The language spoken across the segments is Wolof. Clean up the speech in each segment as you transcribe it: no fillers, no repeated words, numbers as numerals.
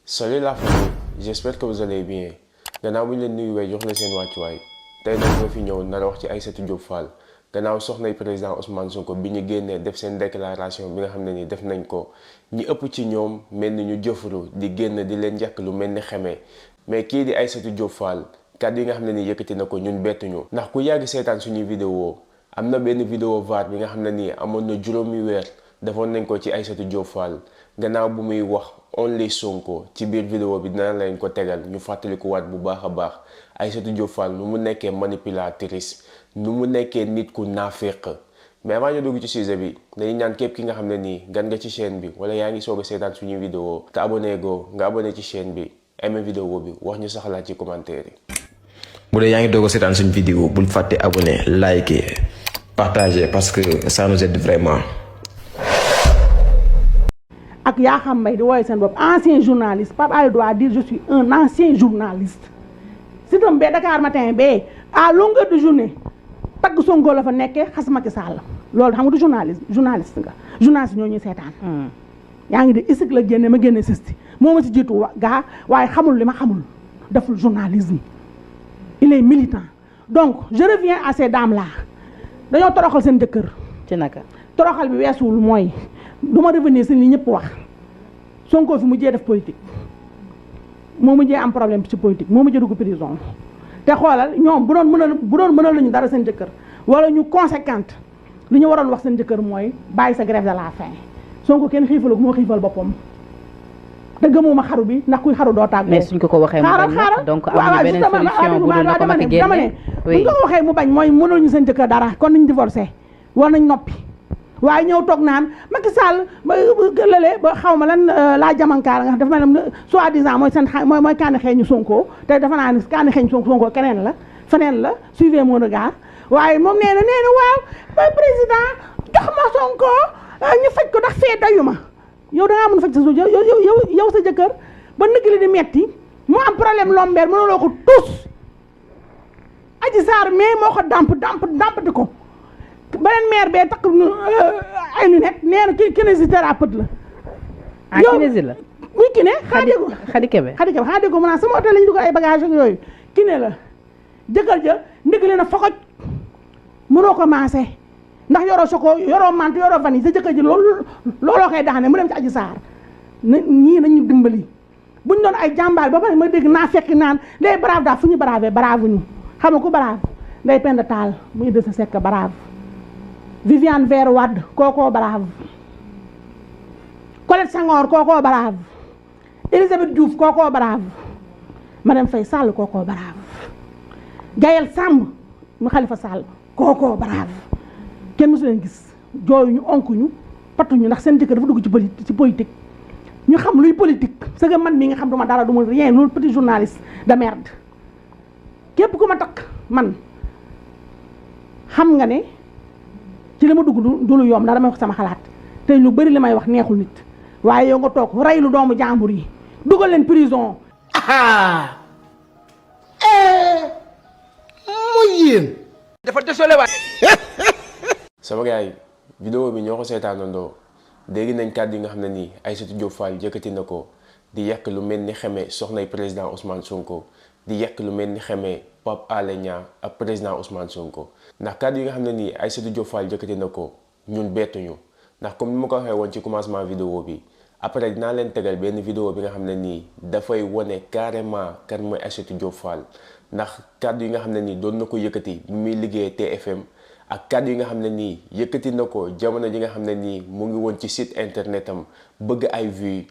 Salut la famille, j'espère que vous allez bien. Gannaaw bu ñu leen nuyuwee jox la seen wàccuwaay tey nag ñoo fi ñëw nar a wax ci Aïssatou Diop Fall gannaaw soxnay président Ousmane Sonko bi ñu génnee def seen déclaration bi nga xam ne ni def nañ ko ñi ëpp ci ñoom mel ni ñu jëfuru di génn di leen njëkk lu mel ni xeme mais kii di Aïssatou Diop Fall kàddu yi nga xam ne ni yëkkati na ko ñun bettuñu ndax ku yàgg seetaan suñuy vidéo am na benn vidéo VAR bi nga xam ne nii amoon na juróomi weer defoon nañ ko ci Aïssatou Diop Fall gannaaw bu muy wax only Sonko ci biir vidéo bi dina leen ko tegal ñu fàttaliku waat bu baax a baax Aïssatou Diop Fall nu mu nekkee manipulatrice nu mu nekkee nit ku naaféq mais avant ñu dugg ci sujet bi dañuy ñaan képp ki nga xam ne nii gan nga ci chaîne bi wala yaa ngi soog a seetaan suñuy vidéo te abonné go nga abonné ci chaîne bi aimé vidéo bi wax ñu saxalaat ci commentaire yi. bu dee yaa ngi doog a seetaan suñu vidéo bul fàtte abonné liker partager parce que ça nous aide vraiment. ak yaa xam mbay di wooye seen bopp ancien journaliste Pape Alé doit dire je suis un ancien journaliste sitam bee Dakar Matin bee à longueur de journée tagg Sonko la fa nekkee xas Macky Sall loolu xam nga du journaliste nga journaliste ñoo ñuy seetaan yaa ngi de isik la génne ma génne sisti moo ma si jiitu gaa waaye xamul li ma xamul deful journalisme il est militant donc je reviens à ces dames là dañoo toroxal seen jëkkër ci naka toroxal bi weesuwul mooy du ma revenir si li ñëpp wax Sonko fi mujjee def politique moo mujjee am problème ci politique moo mujjee dugg prison te xoolal ñoom bu doon mënal lañu dara seen jëkkër wala ñu conséquente li ñu waroon wax seen jëkkër mooy bàyyi sa grève de la faim Sonko kenn xiifalu moo xiifal boppam te gëmuma xaru bi ndax kuy xaru doo tàggoo. mais suñ ko waxee mu bañ donc amuñu beneen solution bu dul na ko Macky génne dama ne buñ ko waxee mu bañ mooy mënul ñu seen jëkkër dara kon nañ divorcé war nañ noppi waaye ñëw toog naan Macky Sall lële ba xaw ma lan laa jamankaar nga dafa mel ne soi-disant mooy seen mooy kaani xeeñu Sonko te dafa naa ni kaani xeeñu Sonko keneen la feneen la suivez mon regard waaye moom nee na waaw ba président jox ma Sonko ñu faj ko ndax fee dayu ma yow da ngaa mën faj sa yow sa jëkkër ba nëgg li di metti mu am problème lombeer mënuloo ko tus Adji Sarr mais moo ko dampati ko beneen maire bee takk ay lunette nee na kinésithérapeute la. ah kinési la. muy kiné Khady Kébé xanaa dégg ko mu naan sama hôtel lañu dugg ay bagage ak yooyu kiné la jëkkër ja ndigale na fokoj mënoo ko maase ndax yoroo soko yoroo mante yoroo vanille sa jëkkër ji looloo koy daxane mu dem ci Adji Sarr ñii nañu dimbali buñ doon ay jàmbaar ba pare ma dégg naa fekk naan les braves daal fu ñu bravé brave ñu xam nga ku brave Ndeye Penda Tall mu Idrissa Seck brave Viviane Vere Wade kookoo brave Colette Senghor kookoo brave Elisabeth Diouf kookoo brave Marème Faye Sall kookoo brave Gaël Samb mu Khalifa Sall kookoo brave kenn mësu leen gis jooyuñu onkuñu patuñu ndax seen jëkkër dafa dugg ci politique ñu xam luy politique c'est que man mii nga xam duma dara duma rien loolu petit journaliste de merde képp ku ma takk man xam nga ne ci li ma dugg du lu yomb ndax damay wax sama xalaat te lu bari li may wax neexul nit waaye yow nga toog rey lu doomu jàmbur yi dugal leen prison. muy yéen. dafa désolé waay. sama gars yi vidéo bi ñoo ko seetaanandoo dégg nañ kàddu yi nga xam ne nii Aïssatou Diop Fall yëkkati na ko di yàq lu mel ni xeme soxnay président Ousmane Sonko di yàq lu mel ni xeme Pape Alé Niang ak président Ousmane Sonko ndax kàddu yi nga xam ne nii Aïssatou Diop Fall yëkkati na ko ñun bettuñu ndax comme ni ma ko waxee woon ci commencement vidéo bi après dinaa leen tegal benn vidéo bi nga xam ne nii dafay wane carrément kan mooy Aïssatou Diop Fall ndax kàddu yi nga xam ne nii doon na ko yëkkati bu muy liggéey TFM ak kàddu yi nga xam ne nii yëkkati na ko jamono ji nga xam ne nii mu ngi woon ci site internet am bëgg ay vues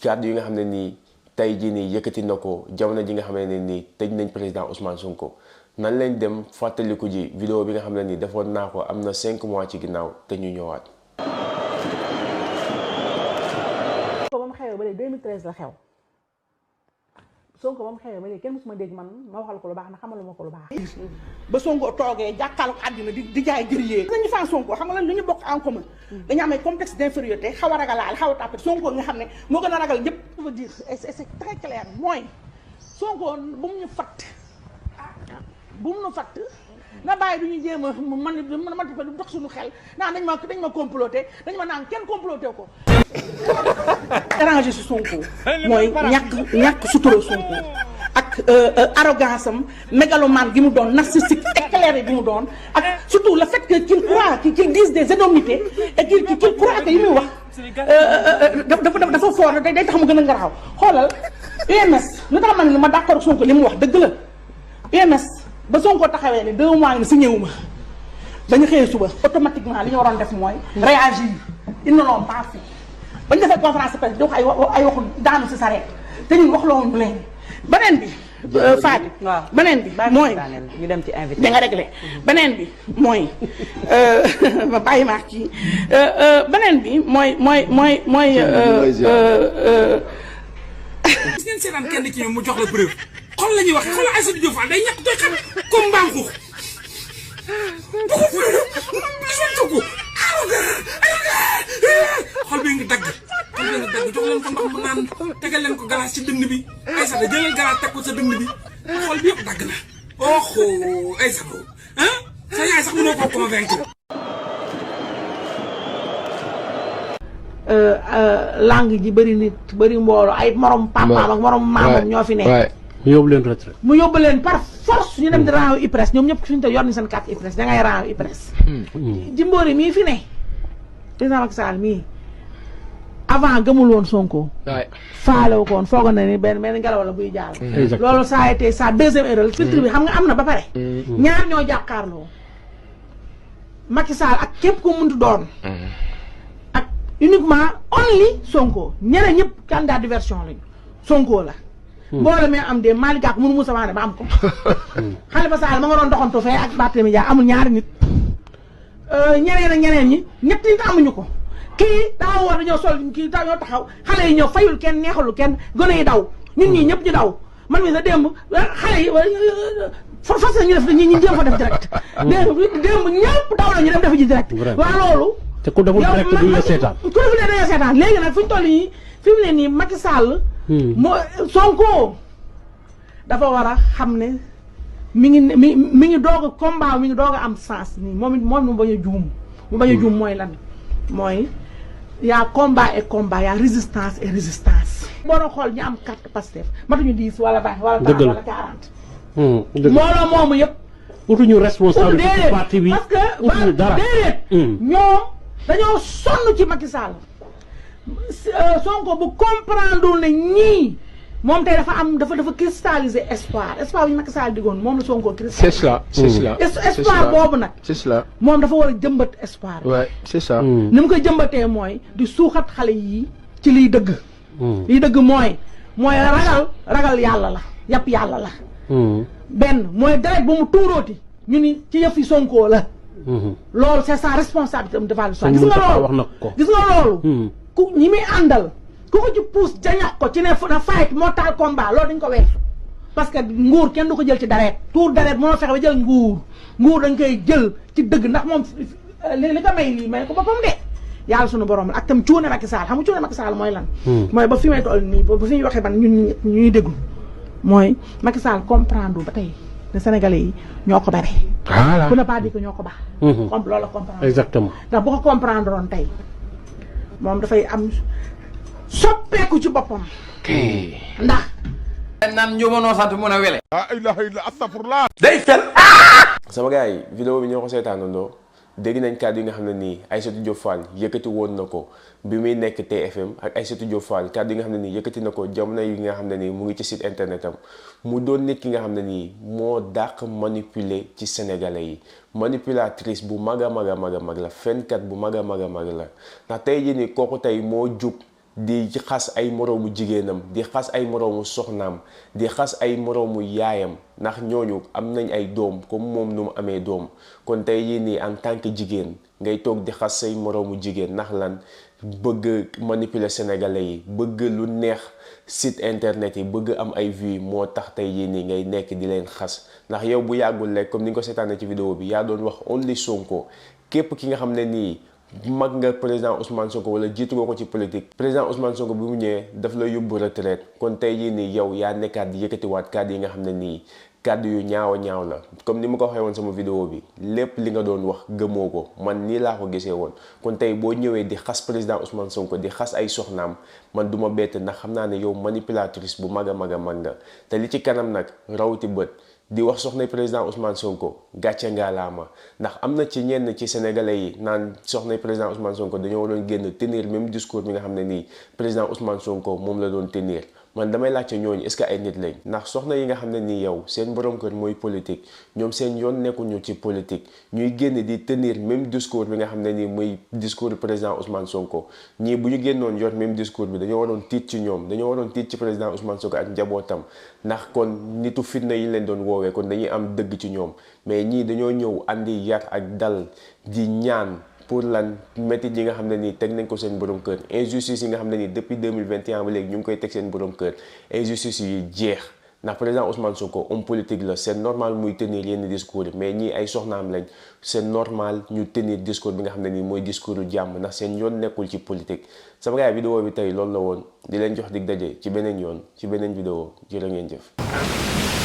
kàddu yi nga xam ne nii tey jii nii yëkkati na ko jamono ji nga xam ne nii tëj nañ président Ousmane Sonko nan lañ dem fàttaliku ji vidéo bi nga xam ne nii defoon naa ko am na 5 mois ci ginnaaw te ñu ñëwaat. Sonko ba mu xewee ba léegi 2013 la xew Sonko ba mu xewee ba léegi kenn mësuma dégg man ma waxal ko lu baax na xamaluma ko lu baax. ba Sonko toogee jàkkaarloog àddina di jaay jërëjëf. nañu faa Sonko xam nga lan lu ñu bokk en commun dañu am ay complexe d'infériorité xaw a ragalaal xaw a tàppale Sonko nga xam ne moo gën a ragal ñëpp. je veux dire c'est très clair mooy Sonko bu mu ñu fatt bu mu ñu fatt na bàyyi du ñu jéem a man du dox suñu xel naan dañ ma comploté dañ ma naan kenn comploté ko. arrangé si Sonko mooy ñàkk sutura Sonko ak arrogance am mégalomane gi mu doon narcissique éclairé gi mu doon ak surtout le fait que qu'il croit qu'il dise des énormités et qu'il croit que yi muy wax dafa fort day tax mu gën a ngaraaw xoolal UMS lu tax man ma d'accord ak Sonko li mu wax dëgg la UMS ba Sonko taxawee ne 2 mois ngi si ñëw ma dañu xëyee suba automatiquement li ñu waroon def mooy réagir ils ne l'ont pas fait ba ñu defee conférence de presse di wax ay waxu daanu si sareet te ñun wax loo ñu leen beneen bi Fatou beneen bi mooy ñu dem ci invité da nga réglé beneen bi mooy ma bàyyi maax ci beneen bi mooy gis ngeen seetaan kenn ci ñoom mu jox la preuve xol la ñuy waxee xoolal Aïssatou Diop Fall day ñàkk doy xam comme mbaam xuux ko xol bi nga dagg jox leen ko ndox mu naan tegal leen ko galaas ci dënn bi Aïssatou jëlal galaas teg ko sa dënn bi xol bi yëpp dagg na oxo Aïssatou sa yaay sax mënoo koo convaincre. langue ji bëri nit bëri mbooloo ay morom papaam ak morom maamam ñoo fi nekk mu yóbbu leen retraite mu yóbbu leen par force ñu dem di rang IPRES ñoom ñëpp suñu te yor ni seen carte IPRES da ngay rang IPRES Jimbori mii fi ne président Macky Sall mii avant gëmul woon Sonko faalewu ko woon foogoon na ni benn ngelaw la buy jaar loolu ça a été sa deuxième erreur filtre bi xam nga am na ba pare ñaar ñoo jàkkaarloo Macky Sall ak képp ko muntu doon ak uniquement only Sonko ñeneen ñëpp candidat diversion lañu Sonko la mbooloo mi am de Malick Gakou mënu Moussa Waane ba am ko Khalifa Sall ma nga doon doxantu fee ak Barthélémy Dias amul ñaari nit ñeneen ak ñeneen ñi ñett nit amuñu ko kii daa war dañoo sol kii dañoo taxaw xale yi ñëw fayul kenn neexalu kenn gone yi daw ñun ñii ñëpp ñu daw man mi sa démb xale yi fas ñu def ñi jéem fa def direct démb ñëpp daw la ñu dem def ji direct waa loolu te ku deful direct duñ la seetaan ku deful dañoo seetaan léegi nag fu ñu toll nii fi mu ne nii Macky Sall moo Sonko dafa war a xam ne mi ngi doog a combat mi ngi doog a am sens nii moom mu bañ a juum mu bañ a juum mooy lan mooy y'a combat et combat y'a résistance et résistance boo doon xool ñu am carte Pastef matuñu 10 wala 20 wala 30 wala 40 mbooloo moomu yëpp utuñu responsabilité ci parti bi parce que utuñu dara déedéet ñoom dañoo sonn ci Macky Sall Sonko bu comprendre ne ñii moom tey dafa cristalliser espoir bi ñu Macky Sall diggoon moom la Sonko cristalliser. c'est cela espoir boobu nag. c'est cela moom dafa war a jëmbat espoir. ouais c'est ça. ni mu koy jëmbatee mooy di suuxat xale yii ci liy dëgg. liy dëgg mooy ragal yàlla la yàpp yàlla la. benn mooy deret bu mu tuurooti ñu ni ci yëf yi Sonko la. loolu c'est sa responsabilité am devant l'histoire. gis nga loolu ku ñi muy àndal. ku ko ci pousse jañax ko ci ne na fight moo taal combat loolu dañ ko weesu parce que nguur kenn du ko jël ci dareet tuur dareet moo fexe ba jël nguur dañ koy jël ci dëgg ndax moom li ko may lii may ko boppam de yàlla sunu borom la ak tam cuune Macky Sall xam nga cuune Macky Sall mooy lan mooy ba fi may toll nii ba fi ñuy waxee ban ñuy déglu mooy Macky Sall comprendre ba tey ne Sénégalais yi ñoo ko bare ku ne pas dit que ñoo ko baax loolu la comprendre exactement ndax bu ko comprendre woon tey moom dafay am soppeeku ci boppam. ndax. naan njumanoo sant mun a wele. ah ilaha illa astafurlah. day fen. sama gars yi vidéo bi ñoo ko seetaanandoo dégg nañ kàddu yi nga xam ne nii Aïssatou Diop Fall yëkkati woon na ko bi muy nekk TFM ak Aïssatou Diop Fall kàddu yi nga xam ne nii yëkkati na ko jamono yi nga xam ne nii mu ngi ci site internet am mu doon nit ki nga xam ne nii moo dàq manipuler ci sénégalais yi manipulatrice bu mag a mag a mag la fenkat bu mag a mag a mag la ndax tey jii nii kooku tey moo jug di xas ay moroomu jigéenam di xas ay moroomu soxnaam di xas ay moroomu yaayam ndax ñooñu am nañ ay doom comme moom nu mu amee doom kon tey yii nii en tant que jigéen ngay toog di xas say moroomu jigéen ndax lan bëgg manipuler sénégalais yi bëgg lu neex site internet yi bëgg am ay vues moo tax tey yii nii ngay nekk di leen xas ndax yow bu yàggul rek comme ni nga ko seetaanee ci vidéo bi yaa doon wax only Sonko képp ki nga xam ne nii mag nga président Ousmane Sonko wala jiitu nga ko ci politique président Ousmane Sonko bi mu ñëwee daf la yóbbu retraite kon tey jii nii yow yaa nekkaat di yëkkatiwaat kàddu yi nga xam ne nii kàddu yu ñaaw la comme ni ma ko waxee woon sama vidéo bi lépp li nga doon wax gëmoo ko man nii laa ko gisee woon kon tey boo ñëwee di xas président Ousmane Sonko di xas ay soxnaam man du ma bett ndax xam naa ne yow manipulatrice bu mag a mag nga te li ci kanam nag rawti bët di wax soxna président Ousmane Sonko gàcce ngaalaama ndax am na ci ñenn ci sénégalais yi naan soxna président Ousmane Sonko dañoo waroon génn tenir même discours bi nga xam ne nii président Ousmane Sonko moom la doon tenir man damay laajte ñooñu est-ce que ay nit lañ ndax soxna yi nga xam ne nii yow seen borom kër mooy politique ñoom seen yoon nekkuñu ci politique ñuy génn di tenir même discours bi nga xam ne nii muy discours président Ousmane Sonko ñii bu ñu génnoon yor même discours bi dañoo waroon tiit ci ñoom dañoo waroon tiit ci président Ousmane Sonko ak njabootam ndax kon nitu fitna yi leen doon woowee kon dañuy am dëgg ci ñoom mais ñii dañoo ñëw andi yar ak dal di ñaan pour lan métti yi nga xam ne nii teg nañ ko seen borom kër injustice yi nga xam ne nii depuis 2021 ba léegi ñu ngi koy teg seen borom kër injustice yi jeex ndax président Ousmane Sonko homme politique la c'est normal muy tenir yenn discours yi mais ñii ay soxnaam lañ c'est normal ñu tenir discours bi nga xam ne nii mooy discours yu jàmm ndax seen yoon nekkul ci politique sama gars vidéo bi tey loolu la woon di leen jox dig daje ci beneen yoon ci beneen vidéo jërë ngeen jëf